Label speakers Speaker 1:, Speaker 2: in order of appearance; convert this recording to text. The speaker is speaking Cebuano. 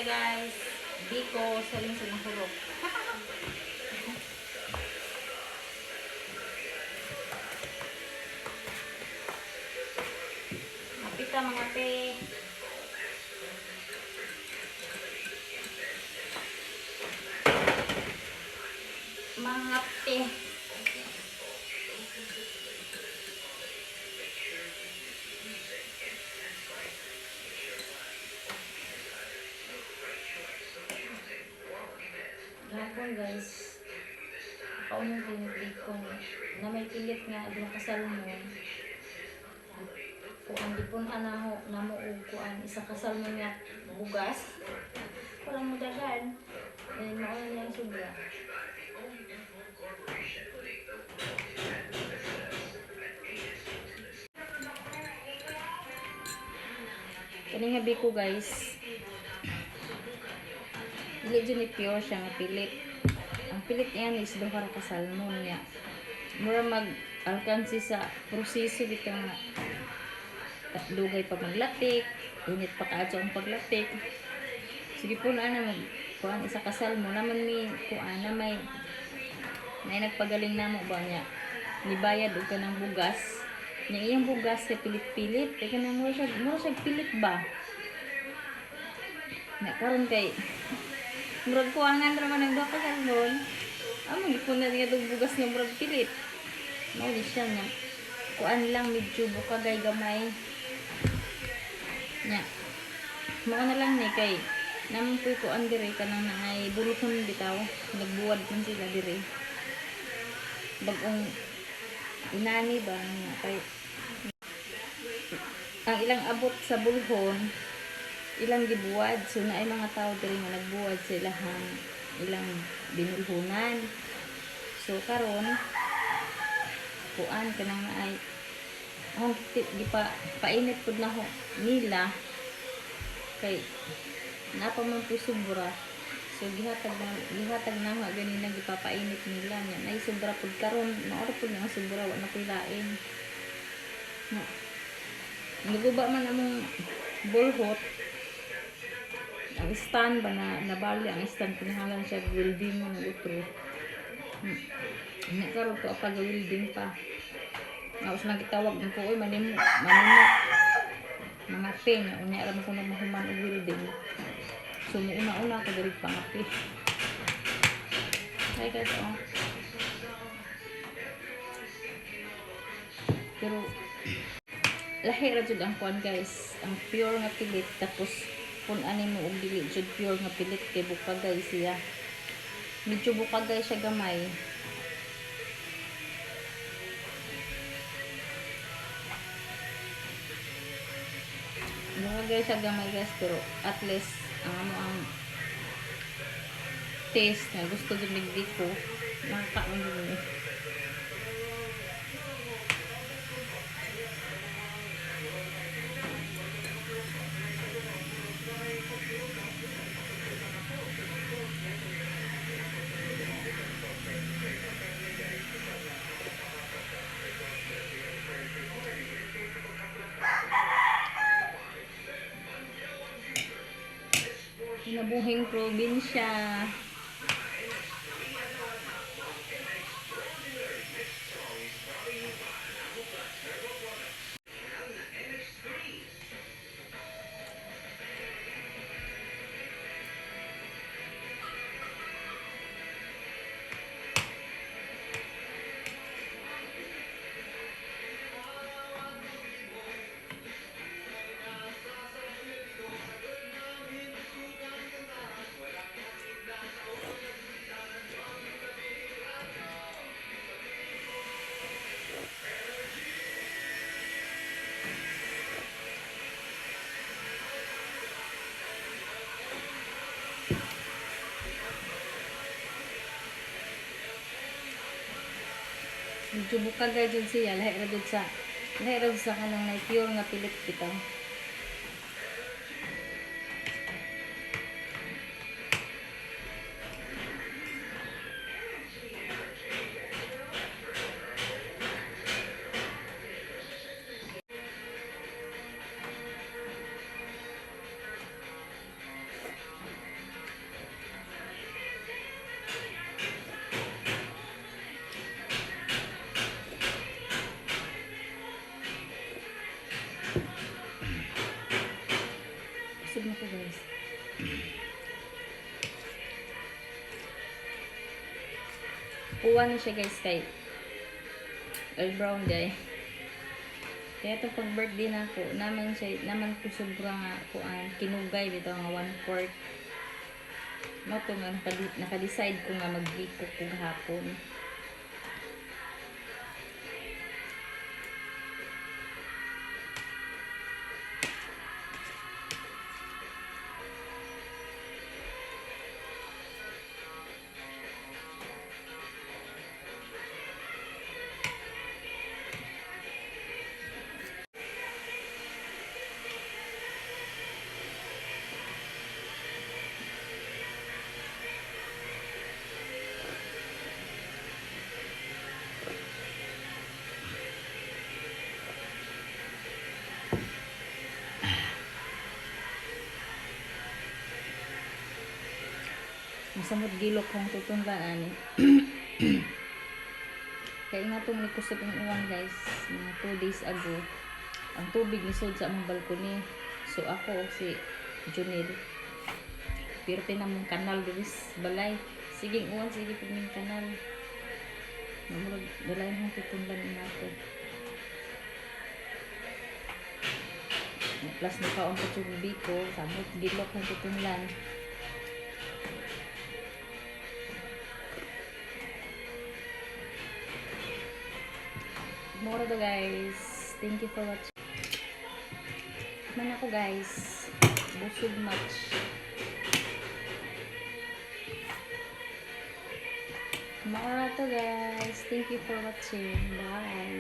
Speaker 1: Ta guys. Biko sa lungsod ng Hurok. Mapita mga pe. Mga pe. Gahapon guys, kaunong ko yung bacon na may pilit nga duha ka salmon. Kuan gipon ana ho namo og kuan isa ka salmon nga bugas. Para mo dagan. Eh, mao na niyang sobra. Kani nga biko guys. Dili jud ni pure siya nga pilit. Ang pilit niya is duha ra ka salmon niya. Mura mag alkansi sa proseso bitaw nga dugay pa maglatik, init pa kaadto ang paglatik. Sige po na mag kuan isa ka salmon naman mi kuan na may nay nagpagaling namo ba niya. Nibayad og kanang bugas. Nya iyang bugas kay pilit-pilit. Kay kanang mura siya pilit ba. Nya karon kay murag kuangan ra man ang duha ka salmon. Amo gipon na niya tong bugas nga murag pilit. Mao di siya nya. Kuan lang medyo bukagay gamay. Nya. Mao na lang ni kay naman po'y kuan dire kanang naay bulukon bitaw. Nagbuwad man sila dire. Bagong inani ba nga kay ang ilang abot sa bulhon ilang gibuwad, so naay mga tao diri nga nagbuwad sa ilahang ilang binulhonan. So karon kuan kanang naay akong gipa painit pud na ho nila kay naa pa man po'y sobra. So gihatag na ho ganina, gipapainit nila nya nay sobra pud karon, mao ra pud nga sobra, wa na po'y lain. Na naguba man among bulhot, ang stand ba na nabali ang stand, kinahanglan siya welding mo ng utro. Nya karon to pag welding pa. Tapos nang gitawag ko, "Oy, manimo manimo mga pe nya unya ra man kuno mahuman og welding." So muuna-una ko diri pangapi. Hi guys, oh. Pero lahi ra jud ang kuan guys, ang pure nga pilit tapos kung ani mo og dili jud pure nga pilit kay bukagay siya. Medyo bukagay siya gamay. Bukagay siya gamay guys, pero at least ang amo ang taste nga gusto jud mig biko, nakakaon jud ni. Kinabuhing probinsya. Medyo bukagay jud siya, lahi ra jud sa kanang na pure nga pilit bitaw. ko, guys. Kuha na siya, guys, kay all brown day. Kaya itong pag birthday na ako, naman siya, naman ko sobra nga kuan, kinugay bitaw nga 1/4. Mo to nga naka-decide ko nga magbiko ko gahapon. Masamot gilok kong tutunlan ani. Kaya nga itong nikusog ang uwan, guys, mga 2 days ago, ang tubig nisod sa among balcony. So ako si Junel, pirte na mong kanal diri sa balay. Sige uwan, sige pud ming kanal. Namurag balay mong tutunlan nato. Plus nakaon pa yung biko, samot gilok ng tutunlan. Moro to, guys. Thank you for watching. Man ako, guys. Busog much. Moro to, guys. Thank you for watching. Bye.